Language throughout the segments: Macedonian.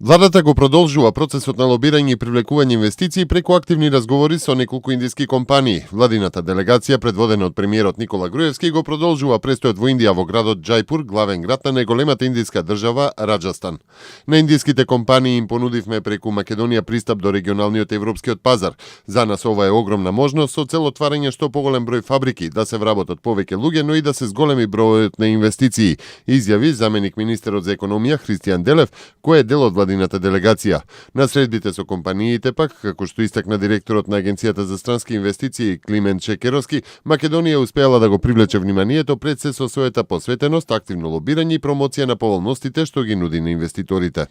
Владата го продолжува процесот на лобирање и привлекување инвестиции преку активни разговори со неколку индиски компании. Владината делегација, предводена од премиерот Никола Груевски, го продолжува престојот во Индија во градот Џајпур, главен град на неголемата индиска држава Раџастан. На индиските компании им понудивме преку Македонија пристап до регионалниот европскиот пазар. За нас ова е огромна можност со цел отварање што поголем број фабрики, да се вработат повеќе луѓе, но и да се зголеми бројот на инвестиции, изјави заменик министерот за економија Христијан Делев, кој е дел од владината делегација. На средбите со компаниите пак, како што истакна директорот на Агенцијата за странски инвестиции Климент Чекеровски, Македонија успеала да го привлече вниманието пред се со својата посветеност, активно лобирање и промоција на поволностите што ги нуди на инвеститорите.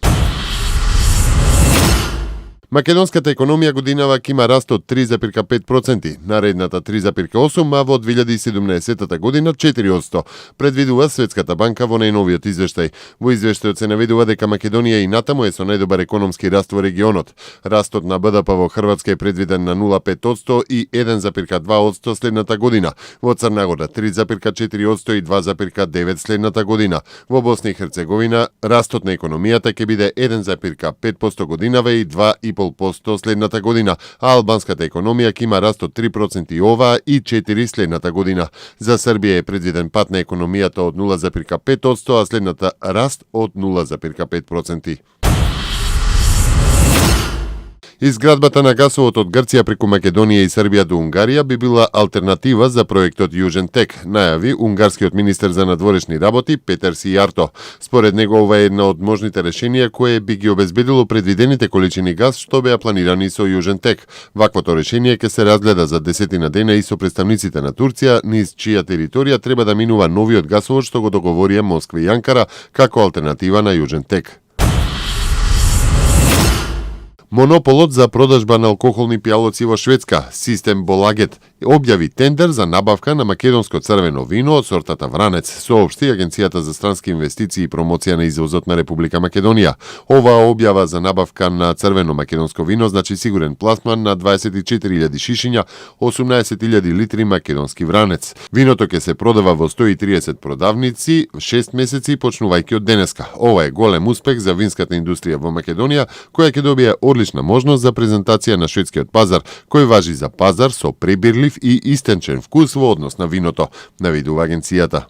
Македонската економија годинава ќе има раст од 3,5%, наредната 3,8%, а во 2017 година 4%, предвидува Светската банка во најновиот извештај. Во извештајот се наведува дека Македонија и натаму е со најдобар економски раст во регионот. Растот на БДП во Хрватска е предвиден на 0,5% и 1,2% следната година. Во Црна Гора 3,4% и 2,9% следната година. Во Босна и Херцеговина растот на економијата ќе биде 1,5% годинава и 2,5% следната година, а албанската економија ќе има раст од 3% и оваа и 4% следната година. За Србија е предвиден пат на економијата од 0,5%, а следната раст од 0,5%. Изградбата на гасовод од Грција преку Македонија и Србија до Унгарија би била алтернатива за проектот Јужен тек, најави унгарскиот министер за надворешни работи Петер Сијарто. Според него ова е една од можните решенија кое би ги обезбедило предвидените количини газ што беа планирани со Јужен тек. Ваквото решение ќе се разгледа за 10 дена и со представниците на Турција, низ чија територија треба да минува новиот гасовод што го договорија Москва и Анкара како алтернатива на Јужен тек. Монополот за продажба на алкохолни пијалоци во Шведска, Систем Болагет, објави тендер за набавка на македонско црвено вино од сортата Вранец, соопшти Агенцијата за странски инвестиции и промоција на извозот на Република Македонија. Оваа објава за набавка на црвено македонско вино значи сигурен пласман на 24.000 шишиња, 18.000 литри македонски Вранец. Виното ќе се продава во 130 продавници 6 месеци почнувајќи од денеска. Ова е голем успех за винската индустрија во Македонија, која ќе добие одлична можност за презентација на шведскиот пазар, кој важи за пазар со прибирлив и истенчен вкус во однос на виното, наведува агенцијата.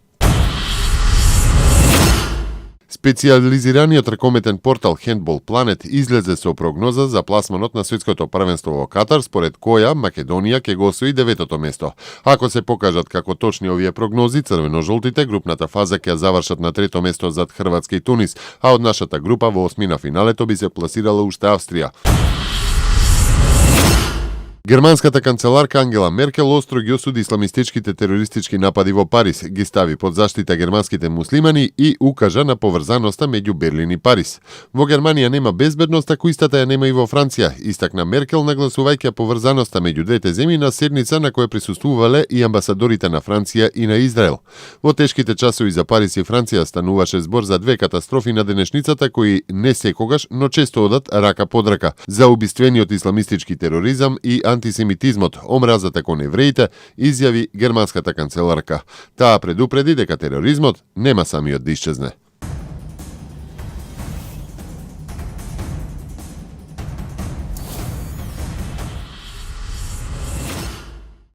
Специјализираниот ракометен портал Handball Planet излезе со прогноза за пласманот на светското првенство во Катар, според која Македонија ќе го освои 9-то место. Ако се покажат како точни овие прогнози, црвено-жолтите групната фаза ќе завршат на 3-то место зад Хрватска и Тунис, а од нашата група во осмина финалето би се пласирала уште Австрија. Германската канцеларка Ангела Меркел остро ги осуди исламистичките терористички напади во Париз, ги стави под заштита германските муслимани и укажа на поврзаноста меѓу Берлин и Париз. Во Германија нема безбедност, ако истата ја нема и во Франција, истакна Меркел, нагласувајќи поврзаноста меѓу двете земји на седница на која присуствувале и амбасадорите на Франција и на Израел. Во тешките часови за Париз и Франција стануваше збор за две катастрофи на денешницата кои не секогаш, но често одат рака под рака: за убиствениот исламистички тероризам и антисемитизмот, омразата кон евреите, изјави германската канцеларка. Таа предупреди дека тероризмот нема самиот да исчезне.